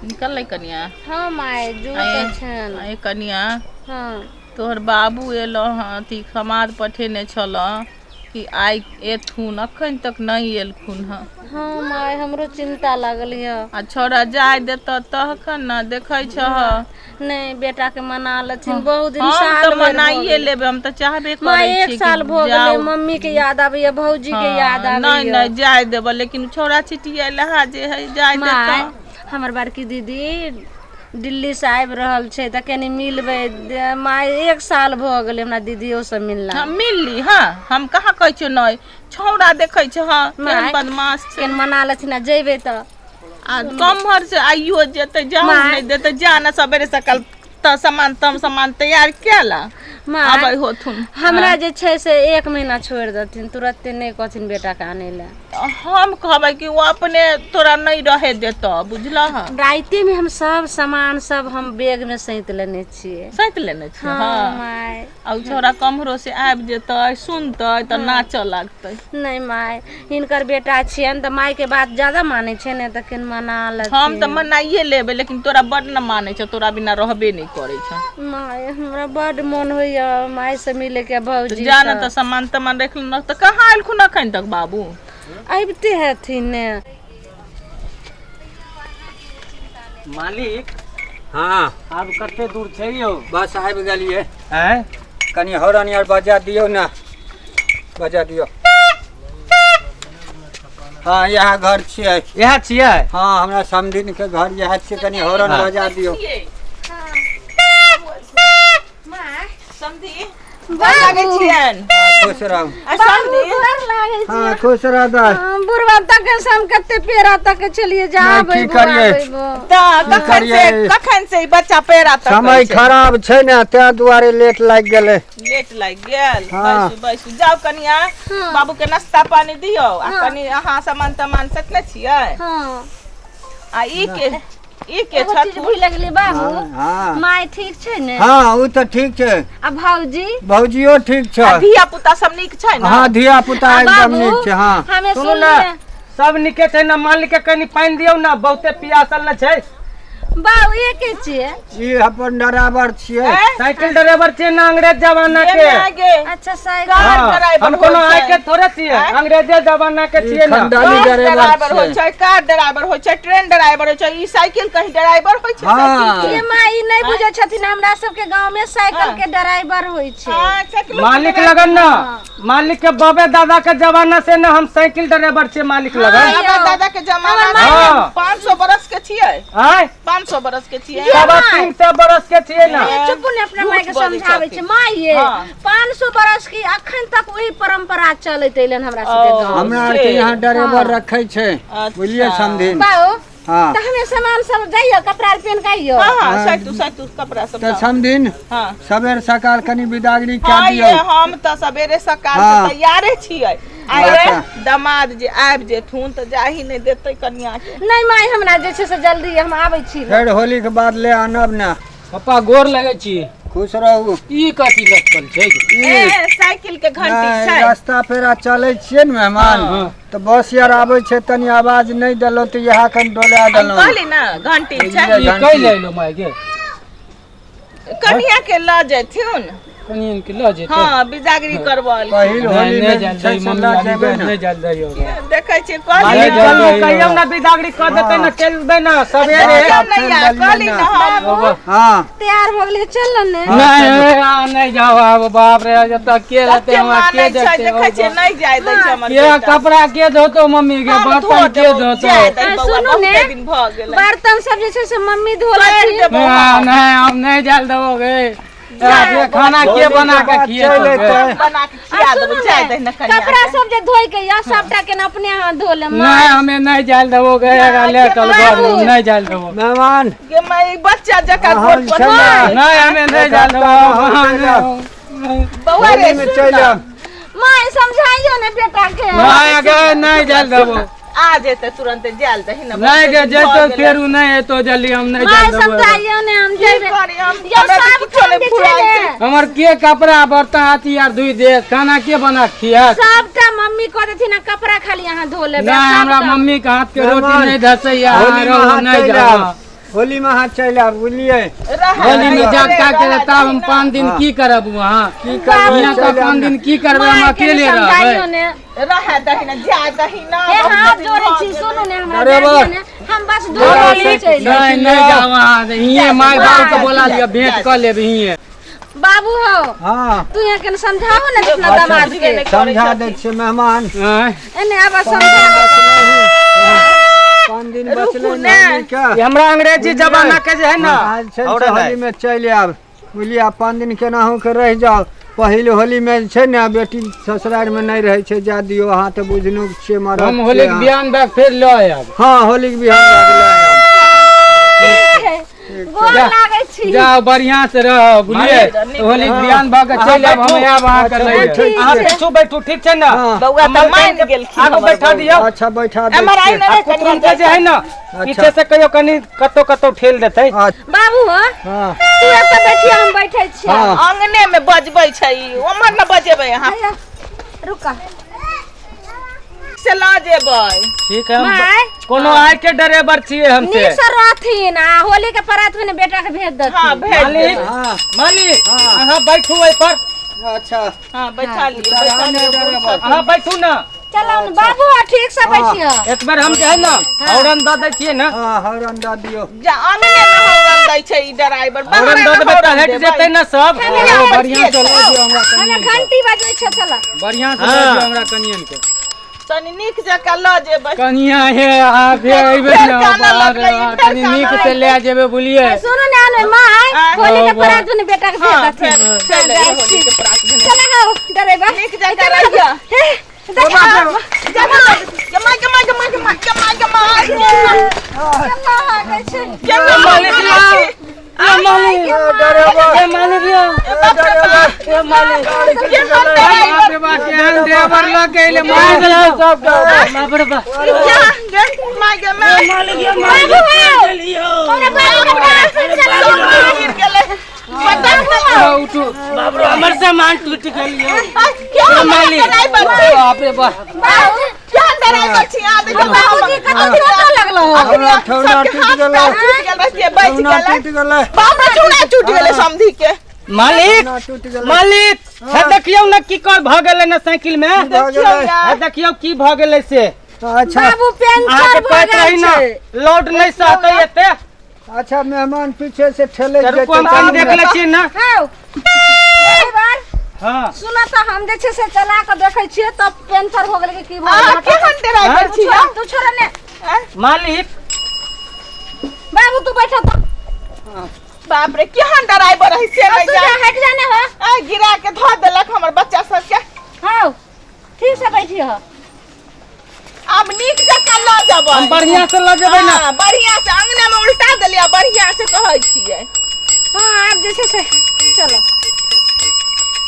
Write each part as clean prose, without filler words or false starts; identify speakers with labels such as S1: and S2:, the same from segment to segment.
S1: निकललै कनिया?
S2: हँ माय, जूत
S1: आँय,
S2: छनि।
S1: आँय कनिया।
S2: हँ।
S1: तोहर बाबू एलो हँ, अथी समाद पठेने छल कि आइ एथुन, अखन तक नहि एलखुन हँ।
S2: हँ माय, हमरो चिन्ता लागल यऽ।
S1: आ छौड़ा जाय देतऽ तखन ने देखै छह।
S2: नहि, बेटा के मना लेथिन बहुत दिन।
S1: हम
S2: साल
S1: तऽ
S2: भरि भऽ
S1: मनाइए
S2: गेलै।
S1: लेबै, हम तऽ चाहबे
S2: माय,
S1: करै
S2: एक
S1: छी
S2: साल
S1: कि
S2: भऽ गेलै,
S1: जाउ।
S2: मम्मी के याद आबैया, भौजी के याद
S1: हँ, नहि
S2: आबैया।
S1: नहि, जाय देबऽ, लेकिन छौड़ा छिटिएल हा जे है, जाय
S2: माय,
S1: देतऽ।
S2: हमर बड़की दीदी दिल्ली से आबि रहल छै तऽ कनि मिलबै माय। एक साल भऽ गेलै हमरा दीदियो से मिलला।
S1: हम मिलली। हँ, हम कहाँ कहै छियौ नहि। छौड़ा देखै छ हँ, केहन
S2: माय,
S1: बदमाश छै।
S2: केन मना लेथिन आ जेबै तऽ।
S1: आ कम्हर से आइयो जेतै, जाउ
S2: माय।
S1: नहि देतै। जा ने, सबेरे सकाल तऽ सामान तम सामान तैयार केला
S2: माय,
S1: आबै होथुन।
S2: हमरा जे छै से एक महीना छोड़ि देथिन, तुरत्ते नहि कहथिन बेटाके आनै लए।
S1: हम कहबै कि ओ अपने तोरा नहि रहे देतऽ, बुझलह?
S2: रातिमे हम सब सामान सब हम बैगमे सैंत लेने छियै।
S1: सैंत लेने छी?
S2: हँ।
S1: हँ।
S2: माय।
S1: आ ओ छौड़ा कम्हरो से आबि जेतै, सुनतै तऽ नाचऽ लागतै।
S2: नहि माय, हिनकर बेटा छियनि तऽ मायके बात ज्यादा मानै छै ने, तऽ केन मना
S1: हम तऽ
S2: लेथिन।
S1: मनाइए लेबै, लेकिन तोरा बड्ड न मानै छौ, तोरा बिना रहबे नहि करै छौ।
S2: माय, हमरा बड्ड मोन होइया मायसँ मिलैके,
S1: तऽ
S2: भौजी।
S1: जा ने तऽ सामान तामान रखलहुँ तऽ कहाँ एलखुन एखन तक बाबू?
S2: अबिते हेथिन ने।
S3: मालिक।
S4: हाँ।
S3: आब कते दूर छै यौ?
S4: बस आबि गेलियै।
S3: आँय?
S4: कनि हॉर्न आर बजा दियौ ने, बजा दियौ। हाँ, इएह घर छियै।
S3: इएह छियै?
S4: हाँ, हमरा समधिन के घर इएह छियै। कनि हॉर्न
S3: हाँ।
S4: बजा दियौ।
S1: समधी, गोर लागै छियनि।
S4: खुश रहू।
S1: आ समधी।
S2: गोर लागै छी।
S4: हाँ, खुश रह दाइ।
S2: हाँ, बुढ़वा तक से हम कते पेड़ा तक छलियै जा
S4: नहि,
S2: आबै
S4: की करियै?
S1: तऽ कखन से
S4: करियै?
S1: कखन से ई बच्चा पेड़ा तकै
S4: समय
S1: छै?
S4: खराब छै ने, ताहि दुआरे लेट लागि गेलै।
S1: लेट लागि गेल।
S4: हाँ।
S1: बैसू बैसू, जाउ कनिया, बाबू के नाश्ता पानी दियौ आ कनि अहाँ सामान तामान सटने छियै?
S2: हाँ।
S1: आ ई के
S2: एगो चीज
S1: छथुन?
S2: भूलि गेलियै बाबू।
S4: हाँ, हाँ।
S2: माय ठीक छै ने?
S4: हाँ, ओ तऽ ठीक छै।
S2: आ भौजी?
S4: भौजियो ठीक छै।
S1: आ धिया पुता सब नीक छै ने?
S4: हाँ, धिया पुता
S2: आ
S4: एकदम
S2: बाबू,
S4: नीक छै। हाँ।
S2: हमे
S3: सुनू ने,
S2: सुनलियै।
S3: सब नीके छै ने? मालिक के कनि पानि दियौ ने, बहुते पियासल ने छै।
S2: बाबू, एके छियै?
S4: ई अपन ड्राइवर छियै।
S1: ऐं?
S3: साइकिल ड्राइवर छियै ने, अंग्रेज जमाना
S1: गे
S3: के।
S1: माय गे।
S2: अच्छा, साइकिल।
S1: कार
S3: हाँ,
S1: ड्राइवर
S3: हम कोनो
S1: होइ
S3: आइ
S1: छै।
S3: के थोड़े छियै,
S1: आँय?
S3: अंग्रेजे जमाना के
S4: ई
S3: छियै ने।
S4: खंडाली
S1: बस
S4: ड्राइवर
S1: ड्राइवर होइ
S4: छियै।
S1: छै, कार ड्राइवर होइ छै, ट्रेन ड्राइवर होइ छै, ई साइकिल कहीं ड्राइवर होइ छै?
S4: हाँ।
S1: साइकिल के?
S2: ये माँ, ई नहि बुझै छथिन, हमरा सबके गाँव में साइकिल
S1: हाँ।
S2: के ड्राइवर होइ छै।
S1: हाँ, साइकिलो के
S3: मालिक
S1: ड्राइवर।
S3: लगन ने, मालिक के बाबे दादा के जमाना से ने हम साइकिल ड्राइवर छियै मालिक लगन।
S1: बाबा दादा के जमाना से?
S3: हाँ।
S1: 500 बरस के छियै?
S3: आँय?
S1: 500 बरस के छियै?
S3: 325 बरस के छियै ने।
S2: ये चुप ने, अपना माय के
S1: झूठ बजै
S2: समझाबै छै
S1: छथिन।
S2: माय ये।
S1: हाँ।
S2: 500 बरस की अखन तक वही परंपरा चलैत एलन हमरा सबके
S1: ओ।
S2: गाँव।
S4: हमरा आरके यहाँ ड्राइवर रखै छै।
S1: अच्छा।
S4: बुझलियै समधिन?
S2: बाबू।
S4: हाँ।
S2: तऽ हमे सामान सब जाइयो, कपड़ा आर पेन के आइयो।
S1: हाँ हाँ, सैतू सैतू कपड़ा सब
S4: तऽ
S1: लाउ।
S4: समधिन,
S1: हाँ।
S4: सबेर सकाल कनि बिदागरी कए
S1: हाँ
S4: दियौ।
S1: ये, हम तऽ सवेरे सकाल से
S4: हाँ।
S1: तैयारे छियै। आइ
S4: अच्छा।
S1: दमाद जे आबि जेथुन तऽ जाही नहि देतै कनिया के।
S2: नहि माय, हमरा जे छै से जल्दी, हम आबै छी।
S4: फेर होली के बाद ले आनब ने।
S5: पप्पा, गोर लगै छी।
S4: खुश रहू।
S5: ई कथी लटकल छै?
S4: ई
S1: ए, साइकिल के घंटी
S4: नहि,
S1: छै।
S4: रास्ता पेरा चलै छियै ने मेहमान, तऽ बस आर आबै छै, तनी आवाज नहि देलहुँ तऽ इएह कनि डोला
S1: हम
S4: देलहुँ।
S1: कहली ने घंटी छै।
S4: बुझलियै?
S5: ई
S4: घंटी।
S5: कै ले एलो माय गे?
S1: कनिया के लऽ जेथुन।
S5: कनियन के लऽ जेतै?
S1: हाँ, बिदागरी करबल।
S4: पहिल
S5: नहि
S4: होली
S5: नहि
S4: मे
S5: जायल
S4: छै
S5: दही
S4: से
S5: मम्मी
S4: लऽ
S5: आबि
S4: जेबै
S5: गेल,
S4: ने।
S5: नहि जायल दही ओकरा।
S1: देखै छियै, कहली
S3: मालिक
S1: ने।
S3: चलू, कहियौ ने बिदागरी कऽ देतै ने, चलि देबै ने सवेरे।
S1: देखियौ ने यार, कहली ने हम।
S4: हाँ।
S2: तैयार भऽ गेलियै, चल ने।
S5: नहीं आ, नहीं जाओ आब, बाप रे, जब तक के रहते
S1: कते
S5: हमरा के
S1: मानै छै
S5: देखते?
S1: देखै छियै, नहि जाय दै छै हमर
S5: के
S1: बेटा।
S5: कपड़ा के धोतो मम्मी के?
S1: हम धो
S5: बर्तन के
S1: देबौ,
S5: धोतो?
S1: जाय दही
S2: आ,
S1: बौआ,
S2: सुनू ने।
S1: बहुते दिन भऽ गेलै।
S2: बर्तन सब जे छै से मम्मी
S1: करि
S2: धोलथिन।
S1: देबौ।
S5: नहीं नहीं, हम नहीं जाल देबोगे। ये खाना के बना के
S4: बाद
S5: खिए?
S4: चलि एतै।
S1: बना के
S2: आ
S1: खिया देबौ,
S2: सुनू
S1: जाय
S2: ने,
S1: दही ने कनिया
S2: कपड़ा
S1: के।
S2: सब जे धोइ के या सबटा के ने अपने हाथ धो ले।
S5: नहीं, हमें नहीं जाल देबोगे, ले चल घर, नहीं जाल देबो।
S4: मेहमान।
S1: गे माय, बच्चा जकाँ
S4: अहाँ
S1: गोड़ पर
S4: छै ने।
S5: नहीं, हमें नहीं जाल देबो।
S1: बौआ रे,
S4: होली मे
S1: सुन
S4: चलि
S1: ने।
S4: आयब।
S2: माय, समझाइयो ने बेटा के।
S5: नहीं गे, नहीं जाल देबो।
S1: आ जेतै तुरंते, जायल दही ने।
S5: नहीं
S1: बहुते
S5: गे,
S1: दिन
S5: जैतो
S1: भऽ गेलै।
S5: फेर उ नहीं एतो जल्दी, हम नहीं
S2: माय,
S5: जाल देबो।
S2: समझाइयो ने, हम
S1: की
S2: जेबै।
S1: करी हम?
S2: यौ,
S1: हमरा तऽ
S2: सब
S1: किछो
S2: काम
S1: नहि
S2: जे छै
S1: फुराइ
S2: ने,
S1: छै।
S5: हमर के कपड़ा बर्तन अथी आर धोइ दे, खाना के बना खियात?
S2: सबटा मम्मी कऽ देथिन आ कपड़ा खाली अहाँ धो लेबै।
S5: नहीं, हमरा
S2: सबटा।
S5: मम्मी के हाथ के रोटी
S4: मेहमान,
S5: नहीं धसैया।
S4: होली मे अहाँ
S5: नहीं
S4: चलि
S5: जाओ।
S4: आयब। होली में अहाँ चलि आयब, बुझलियै?
S5: होली में जा का के तब हम 5 दिन की करब वहाँ?
S4: की करबै?
S5: यहाँ
S4: चलि
S5: तऽ
S4: आयब
S5: 5
S4: ने।
S5: दिन की करबै, हम
S2: माय के
S5: अकेले
S2: समझाइयो
S5: रहबै।
S2: ने।
S1: रहै दही ने, जा दही ना।
S2: हे, हाथ जोड़ै छी, सुनू ने, हमरा
S4: अरे
S2: जाय
S4: बा।
S2: दियौ ने। हम बस 2 दिन चलि आयब।
S5: नहीं नहीं, जाओ वहाँ, हिये माय बाप के बोला लिअ, भेंट कऽ लेब हिये।
S2: बाबू हो,
S4: हाँ।
S2: तू यहाँ के समझाओ ने अपना दामाद के।
S4: समझा दै छियै मेहमान।
S5: आँय?
S2: एने आब समझा।
S4: 5 दिन बचलै ने होली के।
S3: ई हमरा अंग्रेजी जमाना के जे है ना।
S4: आज छै से होली में चलि आयब, बुझलियै? आ 5 दिन केनाहु के रहि जाउ। पहिल होली में जे छै ने, बेटी ससुरारि में नहि रहै छै। जा दियौ, अहाँ तऽ बुझनुक छियै, मरद
S5: हम होली के
S4: छियै।
S5: बिहान भए फेर लऽ आयब।
S4: हँ, होली के बिहान भए के लऽ आयब।
S2: गोर लागै छी।
S5: जाओ, बढ़िया से रहो, बुझलियै? होली के बिहान भऽ के चलि आयब, हम आयब अहाँके
S4: अच्छा,
S5: लए।
S4: बैठै
S3: अहाँ
S4: छियै।
S3: पीछू बैठू, ठीक छै ने?
S4: हँ।
S1: बौआ तऽ मानि गेलखिन
S3: आगू
S1: हमर
S3: बैठा
S1: बौआ।
S3: दियौ।
S4: अच्छा, बैठा दै
S1: एम्हर आइ
S4: छियै।
S1: ने
S3: आ
S1: रे,
S3: कुतरुम
S1: कनिया
S3: के जे है ने, पीछे से कहियो कनि कतौ कतौ ठेल देतै।
S4: अच्छा।
S2: बाबू हो,
S4: हँ।
S2: तू एतऽ बैठिया, हम बैठै छियै।
S4: हँ।
S1: अंगने में बजबै छै ई, ओम्हर ने बजेबै अहाँ।
S2: हैया, रुका।
S1: से लऽ जेबै।
S3: ठीक है, हम
S2: माय।
S3: कोनो आइ के ड्राइवर छियै हम से।
S2: नीक से रहथिन आ होली के परात में बेटा के भेज
S1: हँ,
S2: देथिन।
S1: भेज
S3: मालिक।
S1: देबै।
S4: हँ।
S3: मालिक, अहाँ बैठू एहि पर।
S4: अच्छा।
S1: हँ, बैठा लियौ, बैठा लियौ।
S3: अहाँ बैठू ने।
S2: चलो ने बाबू हो, ठीक से बैठियो।
S3: एक बेर हम जे है ना हॉर्न दऽ दै छियै ने।
S4: हँ, हॉर्न दऽ दियौ।
S1: जा, अंगने में हॉर्न दै छै ई ड्राइवर।
S3: हॉर्न
S1: बाहर
S3: दऽ देबै तऽ
S1: हॉर्न
S3: हटि
S1: देबै।
S3: जेतै ने सब।
S5: ओ, बढ़िया से लऽ दियौ हमरा
S2: हमे
S5: कनियन के।
S2: घंटी बजबै छै, चलो।
S5: बढ़िया से लऽ दियौ हमरा कनियन के।
S1: तनी नीक जकाँ लऽ जेबै।
S5: कनिया हे, अहाँ फेर अयबै
S1: फेर
S5: ने?
S1: कानऽ
S5: बाप रे
S1: लगलै,
S5: बाप,
S1: फेर
S5: कनि
S1: कानऽ
S5: नीक से लए जेबै, बुझलियै?
S2: सुनू ने आनु माय,
S1: आँय।
S2: होली के
S5: हँ,
S2: परात में बेटा के भेज
S1: हँ,
S2: देथिन।
S1: फेर चलि अइयै होली के प्रात भेने।
S2: चलो हो ड्राइवर।
S1: नीक जकाँ रहियै।
S2: हे, देखा।
S1: गे माय, गे माय, गे माय, गे माय, गे माय, गे माय, गे माय।
S2: केना लागै छै?
S1: केना
S3: मालिक
S1: लागै
S3: यौ।
S1: छै?
S3: ए मालिक,
S4: ड्राइवर।
S3: ए मालिक यौ,
S4: ड्राइवर।
S3: ए मालिक।
S1: केहन ड्राइवर?
S5: बाप रे बाप, केहन ड्राइवर लऽ के अयलै, मारि देलक सबके। बाप रे बाप।
S1: गे, गे माय, गे माय।
S2: बाबू हो, तोरा बाबू के परात में चला।
S1: सब गिर गेलै। पता नहि।
S5: उठो, उठो। बाप रे, हमर सामान टूटि गेल यौ।
S1: केहन
S5: मालिक।
S1: ड्राइवर छी?
S5: बाप रे बाप।
S2: बाबू,
S1: केहन ड्राइवर छी? अहाँ देखियौ
S2: बाबूजी कतौ चोटो लगलो हो?
S4: हमरा ठेहुना
S1: सबके
S4: टूटि
S1: हाथ
S4: गेलै।
S1: पैर टूटि गेल रहियै, बचि
S4: ठेहुना
S1: गेलै।
S4: टूटि गेलै।
S1: बाप रे, चूड़ा टूटि गेलै समधी के।
S3: मालिक,
S4: ठेहुना टूटि गेलै।
S3: मालिक, हे देखियौ ने की कर भऽ गेलै ने साइकिल में।
S4: भऽ
S1: देखियौ
S4: गेलै।
S1: यार।
S3: हे देखियौ की भऽ गेलै से।
S4: अच्छा।
S2: बाबू पेंचर
S3: अहाँके
S2: भऽ
S3: कहैत
S2: गेल
S3: रही ने
S2: छै।
S3: लोड नहि सहतै एते।
S4: अच्छा, मेहमान पीछे से ठेले
S3: तऽ रुकू, हम कनि देख लै छियै ने।
S2: हौ ड्राइवर,
S3: हँ।
S2: सुन तऽ, हम जे छै से चला कऽ देखै छियै तब पेंचर हो गेलै कि की भऽ
S1: अहाँ
S2: गेलै।
S1: केहन ड्राइवर
S2: तू
S1: छी?
S2: छोड़, तू छोड़ ने।
S3: मालिक।
S2: बाबू, तू बैठो तऽ।
S1: बाप रे, केहन ड्राइवर है से
S2: तू
S1: नहि
S2: जा,
S1: जान।
S2: हटि जा ने हो।
S1: आ गिरा के धऽ देलक हमर बच्चा सबके।
S2: हौ, ठीक से बैठियो।
S1: आब नीक जकाँ लऽ जेबै।
S3: हम बढ़िया से लऽ जेबै ने।
S1: हँ, बढ़िया से अंगने में उल्टा देलियै, बढ़िया से कहै छियै।
S2: हँ, आब जे छै से चलो।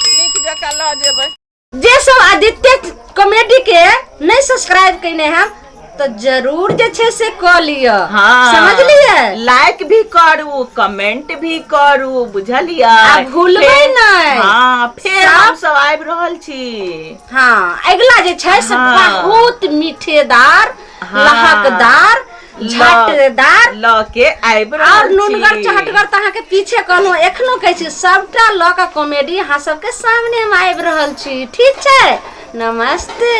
S1: नीक जकाँ लऽ जेबै।
S2: जे सब आदित्य कॉमेडी के नहीं सब्सक्राइब कने हम तो जरूर जे छै से कऽ लिअ।
S1: हाँ।
S2: समझलियै?
S1: लाइक भी करू, कमेंट भी करू, बुझलियै?
S2: आ भूलबै नहि।
S1: हाँ, फेर
S2: सब-
S1: हम सब आबि रहल छी।
S2: हाँ, अगिला जे छै से
S1: हाँ।
S2: बहुत मीठेदार,
S1: हाँ।
S2: लहकदार, झटदार
S1: लऽ के आबि रहल
S2: और नुनगर
S1: छी।
S2: चहटगर तऽ अहाँके पीछे कहलहुँ, एखनो कहै छी, सबटा लऽ कऽ कॉमेडी अहाँ सबके सामने हम आबि रहल छी। ठीक छै, नमस्ते।